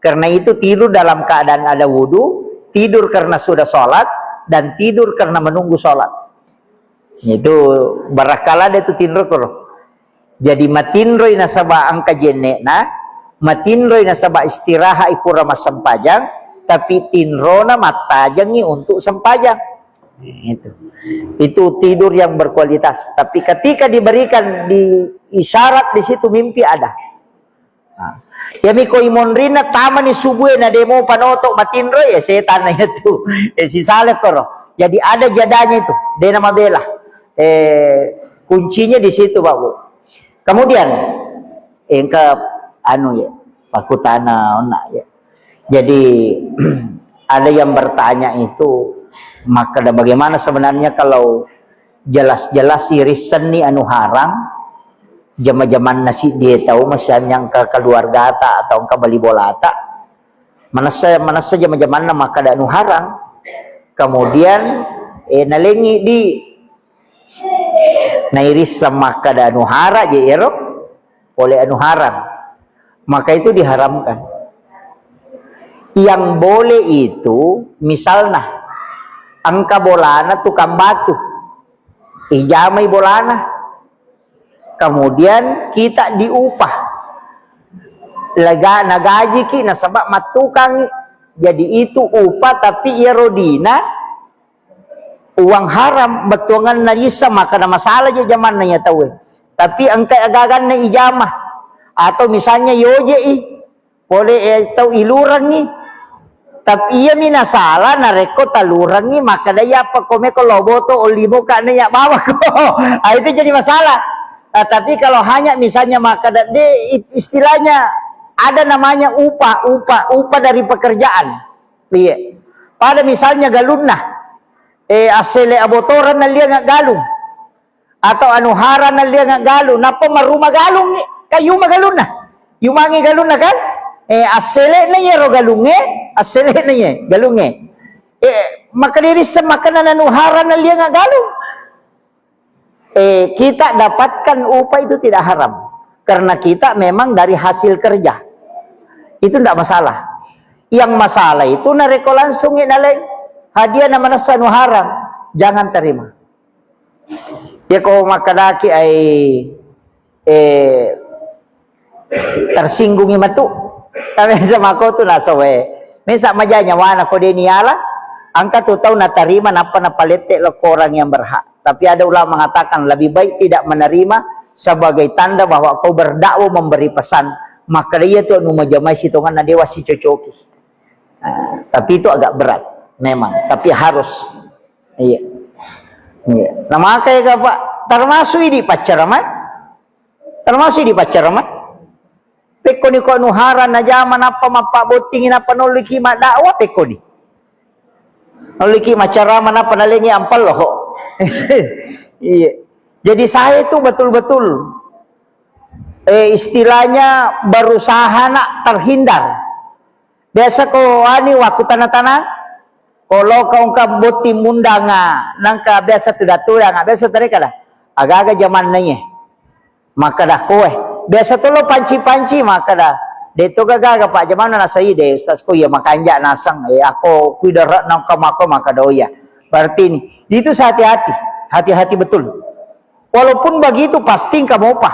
Karena itu tidur dalam keadaan ada wudhu, tidur karena sudah sholat, dan tidur karena menunggu sholat. Itu barakala ada itu tinro koro. Jadi matinroi nasaba engka jennekna, matinroi nasaba istirahat ipura massempajang, tapi tinrona mattajangi untuk sempajang. Itu. Itu tidur yang berkualitas. Tapi ketika diberikan di isyarat di situ mimpi ada. Nah, iyami ko imonrinna tamani subue na demo panoto matinro, ya setan na itu. Eh, sisale koro. Jadi ada jadanya itu, dena mabela. Eh, kuncinya di situ, Pak Bu. Kemudian, eh, engka anu ya, pakutana ona ya. Jadi ada yang bertanya itu, maka bagaimana sebenarnya kalau jelas-jelas irissenni anu harang, jama-jamanna siddie tau, misalnya engka keluargata atau engka bali bolata, manessa, manessa jama-jamanna makkada anu harang, kemudian, eh, nalengi di nairisseng makkada anu harang je ero, pole anu haram. Maka itu diharamkan. Yang boleh itu, misalnya, engka bolana tukang batu, ijamai bolana, kemudian kita diupah, lega nagajiki nasaba mattukangi. Jadi itu upah, tapi iyaro dina uang haram, bettuanganna issa, maka na masalah je jamanna iya tauwe. Tapi engka agaganna ijama, atau misalnya yoje'i, pole, eh, tau ilurengngi. Tapi iyami nasala narekko talurengngi, makkeda, "Iyapa komeko lao boto, ollimo ka'na iya bawako." Ah, itu jadi masalah. Ah, tapi kalau hanya misalnya makkeda, de, istilahnya ada namanya upah, upah, upah dari pekerjaan. Iya. Pada misalnya galunna, eh, assele abotoran nalliang galung. Atau anu hara nalliang galung, nappa maruma galung, kayuma galunna. Yumangi galunna kan? Eh, assele'na iyaro galungnge, assele'na iye galungnge. Eh, maka dirisseng makkeda nanu hara nalliang galung. Eh, kita dapatkan upah itu tidak haram. Karena kita memang dari hasil kerja. Itu ndak masalah. Yang masalah itu narekko langsung naleng hadiah na manessa anu haram, jangan terima. Iya ko makkedaki ai, eh, tersinggungi matu. Tapi sama ko tu nasowe. Mesa maja nyawana ko de niala, engka tu tau natarima nappa napalette lo ko orang yang berhak. Tapi ada ulama mengatakan lebih baik tidak menerima sebagai tanda bahwa kau berdakwah memberi pesan. Maka iya tu anu majamai sitonganna dewa sicocoki. Nah, tapi itu agak berat memang, tapi harus. Iya. Iya. Nah, makanya Pak, termasuk ini pacar, Mat. Termasuk di pacaran, Mat. Pekkoni ko anu hara najama nappa mappabottingi nappa nolliki maddakwah, pekkoni. Nolliki maccarama nappa nalengi ampello. Iya. Jadi saya itu betul-betul, eh, istilahnya berusaha nak terhindar. Biasa ko ani wakku tana-tana, ko loka ungka botting mundanga, nangka biasa tudang-tudanga, biasa tadi kada. Aga-aga jamanna iye. Makkeda koe, biasa to lo panci-panci, makkeda, de to gaga Pak, jamanna nasai de Ustaz ko iya makanja naseng, eh, ako kuidara nangka mako, makkeda oh iya. Berarti ini, itu hati-hati, hati-hati betul. Walaupun begitu pasti engka mopa.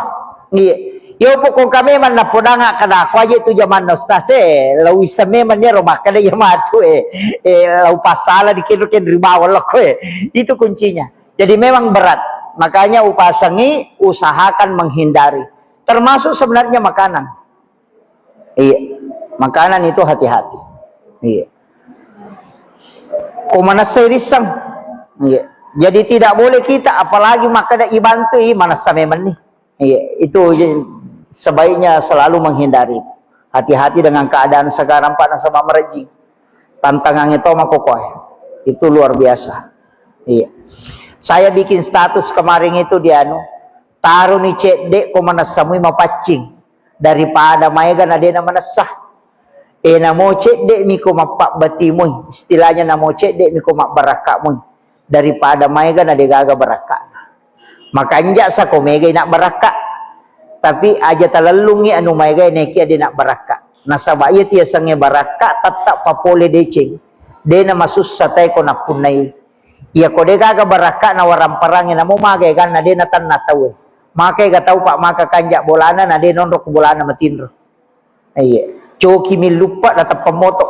Iya. Yo pokok kami memang napodanga kada aku aja tu jamanna Ustaz, eh, lau issa memang dia ro makkeda iya matu, eh, eh, lau pasala dikira-kira ribawa lo ko, eh. Itu kuncinya. Jadi memang berat. Makanya upasangi, usahakan menghindari. Termasuk sebenarnya makanan. Iya. Makanan itu hati-hati. Iya. Ko manessai risseng. Iya. Jadi tidak boleh kita, apalagi makkeda ibantui, manessa memang nih. Iya, itu je-, sebaiknya selalu menghindari. Hati-hati dengan keadaan sekarang, Pak, nasaba marejjing. Tantangannya to makokoe. Itu luar biasa. Iya. Saya bikin status kemarin itu di anu, taroni cedde ko manessa mui mapaccing daripada maega na dena manessa. E, namo cedde miko mappabbati mui, istilahnya namo cedde miko mabbarakka mui daripada maega na degaga barakka. Makanja sako megai nak barakka. Tapi aja talellungi anu maegai nekia de nak barakka. Nasaba iya tiasengnge barakka tetap papole deceng. Dena masussa tae ko nappunnai. Iya ko de gaga barakka na waramparangnge namo magai ganna de natenna tauwe. Makai ga tau Pak maka kanja bolana na de nonro ko bolana matinro. Iya. Coki milluppa na teppa moto.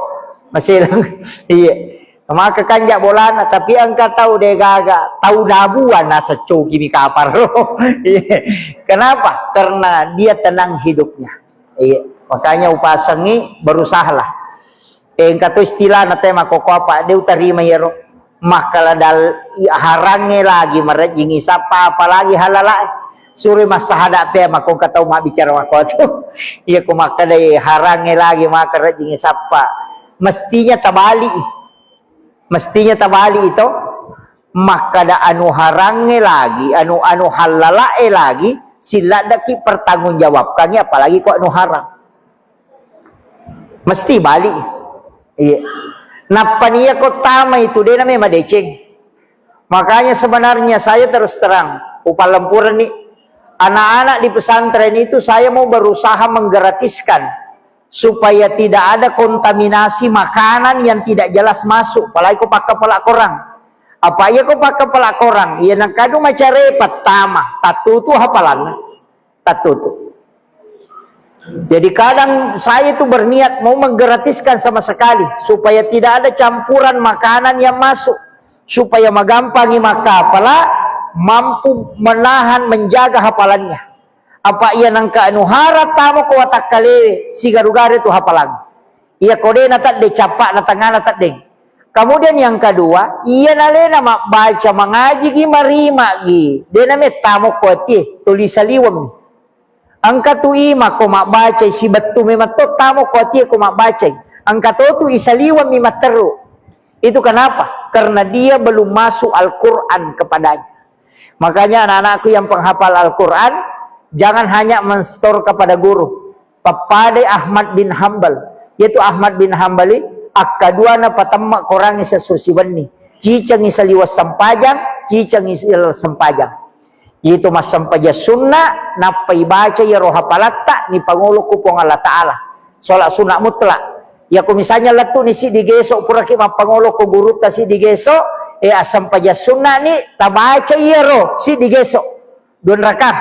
Maselang. Iya. Maka kanja bolana tapi engka tau de gaga tau dabuan nasa coki mi kaparo. Iya. Kenapa? Karena dia tenang hidupnya. Iya. Makanya upasangi berusahalah. Engka to istilahna te makkokkoe apa, de utarima iyaro. Makkala dal-, i-, harangnge lagi marejjingi sappa, apalagi halalae. Suroi massahada pe makkongka tau mabbicara makkotu. Iya ko makkedai harangnge lagi maka rejjingi sappa. Mestinya tabali. Mestinya tabali to. Makkada anu harangnge lagi, anu, anu halalae lagi, silladdaki pertanggungjawabkangi apalagi ko anu harang. Mesti balik. Iya. Nappa nia ko tama itu, de name madeceng. Makanya sebenarnya saya terus terang, upalempureni. Anak-anak di pesantren itu saya mau berusaha menggratiskan supaya tidak ada kontaminasi makanan yang tidak jelas masuk, apalagi ko pakkapala korang. Apa iya ko pakkapala korang, iya nangkadu macare pertama, tattutu hafalanna. Tattutu. Jadi kadang saya itu berniat mau menggratiskan sama sekali supaya tidak ada campuran makanan yang masuk, supaya magampangi makkapala, mampu menahan, menjaga hafalannya. Apa iya nangka anu hara tamo ko watakkalewe sigaru-garu tu hafalang. Iya ko de na tedde, cappa'na tengngana teddeng. Kemudian yang kedua, iya nalena mabbaca mangajigi marimagi, de na mettamo ko atie, tuli saliweng. Engka tu ima ko mabbacai sibettu memang to tamo ko atie ko mabbacai. Engka to tu isaliweng mi matteru. Itu kenapa? Karena dia belum masuk Al-Quran kepadanya. Makanya anak-anakku yang penghafal Al-Quran, jangan hanya menstor kepada guru. Pappadai Ahmad bin Hambal. Yaitu Ahmad bin Hambali, akkadua na patemma korangi sessusi wenni. Cicengi saliweng sempajang, cicengi saliweng sempajang. Itu massempajang sunna, nappa ibaca iyaro hapalatta, nipangolo ku Puang Allah Ta'ala. Sholat sunat mutlak. Yako misalnya lettu ni siddi geso, puraki mappangolo ko gurutta siddi geso, e, assempajang sunna ni, tabaca iyaro siddi geso. Dua rakaat.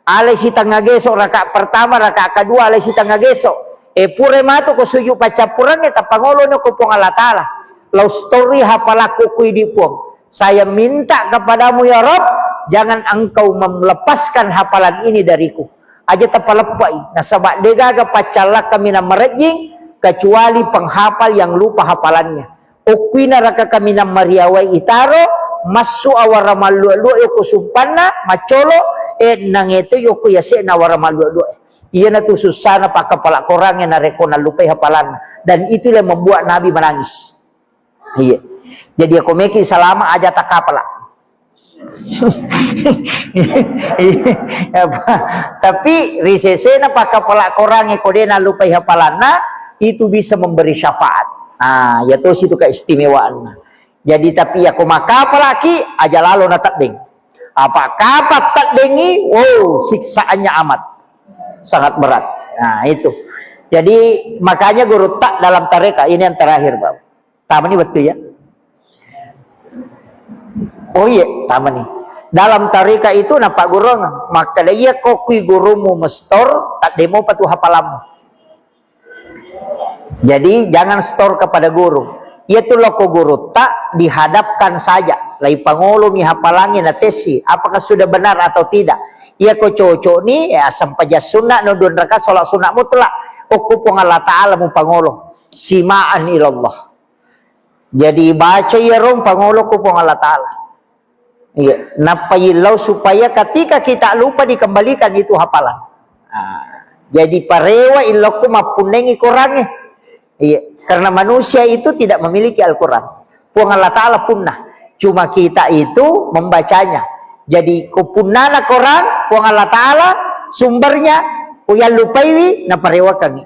Alai sitengnga geso, rakaat pertama, rakaat kedua, alai sitengnga geso. E, pura matu ko sujud paccappureng, e, tappangolo no ko Puang Allah Ta'ala. Lau stori hapalakku ku idi Puang. Saya minta kepadamu ya Rabb, jangan engkau melepaskan hafalan ini dariku. Aja tapaleppai, nasaba degaga paccallakka minang marejjing kecuali penghafal yang lupa hafalannya. Okkuina raka kaminang mariawai itaro, massu awara mallua-lua yoko sumpanna, maccolo, e, nangeto yoko yase'na awara mallua-lua. Iyanatu sussana pakkapala korangnge narekko nallupai hafalanna. Dan itulah yang membuat Nabi menangis. Iya. Jadi, ako meki salama aja takapala. Apa? Tapi ri sesena pakkapala korangnge ko de nallupai hafalanna, itu bisa memberi syafaat. Nah, ya tosi itu keistimewaanna. Jadi, tapi yako makkapalaki, aja lalo na teddeng. Apa kapa teddengi, wow, siksaannya amat. Sangat berat. Nah, itu. Jadi, makanya guru tak dalam tarekat, ini yang terakhir, Pak. Tamani wettu ya. Oh iya, tamani. Dalam tarika itu napaggurung, makkeda iya ko kui gurumu mestor, taddemo patu hafalammu. Jadi jangan store kepada guru. Iya tu loko guru tak dihadapkan saja. Lai pangolomi hafalangi na tesi, apakah sudah benar atau tidak. Iya ko cocok ni, ya sempajang sunat no dua rakaat sholat sunat mutlak. Okko Puang Allah Ta'ala mu pangolo. Simaan ilallah. Jadi baca iyaro pangolo ko Puang Allah Ta'ala. Iya, nappa illau supaya ketika kita lupa dikembalikan itu hafalan. Nah, jadi parewa illokku mappunnengi korangnge. Iya, karena manusia itu tidak memiliki Al-Quran. Puang Allah Ta'ala punna. Cuma kita itu membacanya. Jadi ko punnana korang, Puang Allah Ta'ala sumbernya, ko yallupaiwi, naparewakangi.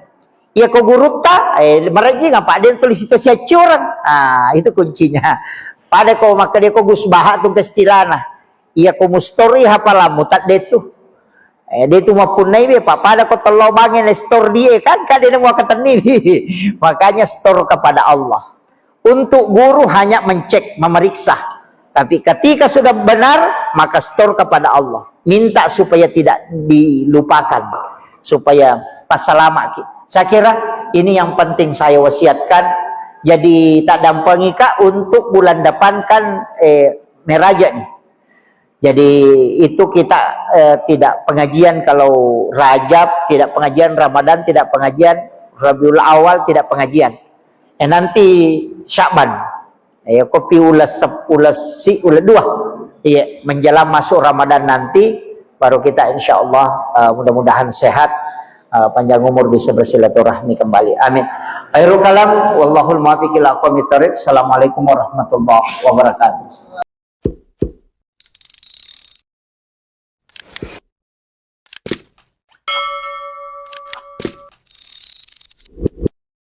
Iya ko gurutta, eh, marejjing apa de tuli situasi accioreng. Ah, itu kuncinya. Pada ko makkeda ko Gus Baha tu kestilana. Iya ko mustori hafalammu tak de tu. Eh, de tu mappunnai be, pa pada ko tello bange ne stor die kan, kan de nemu akatenni. Makanya store kepada Allah. Untuk guru hanya mencek, memeriksa. Tapi ketika sudah benar, maka store kepada Allah. Minta supaya tidak dilupakan, supaya passalamaki. Saya kira ini yang penting saya wasiatkan. Jadi tak dampengika untuk bulan depan kan, eh, meraja nih. Jadi itu kita, eh, tidak pengajian kalau Rajab, tidak pengajian Ramadan, tidak pengajian Rabiul Awal, tidak pengajian. Eh, nanti Sya'ban. Ya, kopi ulas sep-, ulas si-, ulas dua. Iya, menjelang masuk Ramadan nanti, baru kita insya Allah, eh, mudah-mudahan sehat, eh, panjang umur bisa bersilaturahmi kembali. Amin. Khairul kalam, wallahul muwaffiq ila aqwamit thariq. Assalamualaikum warahmatullahi wabarakatuh.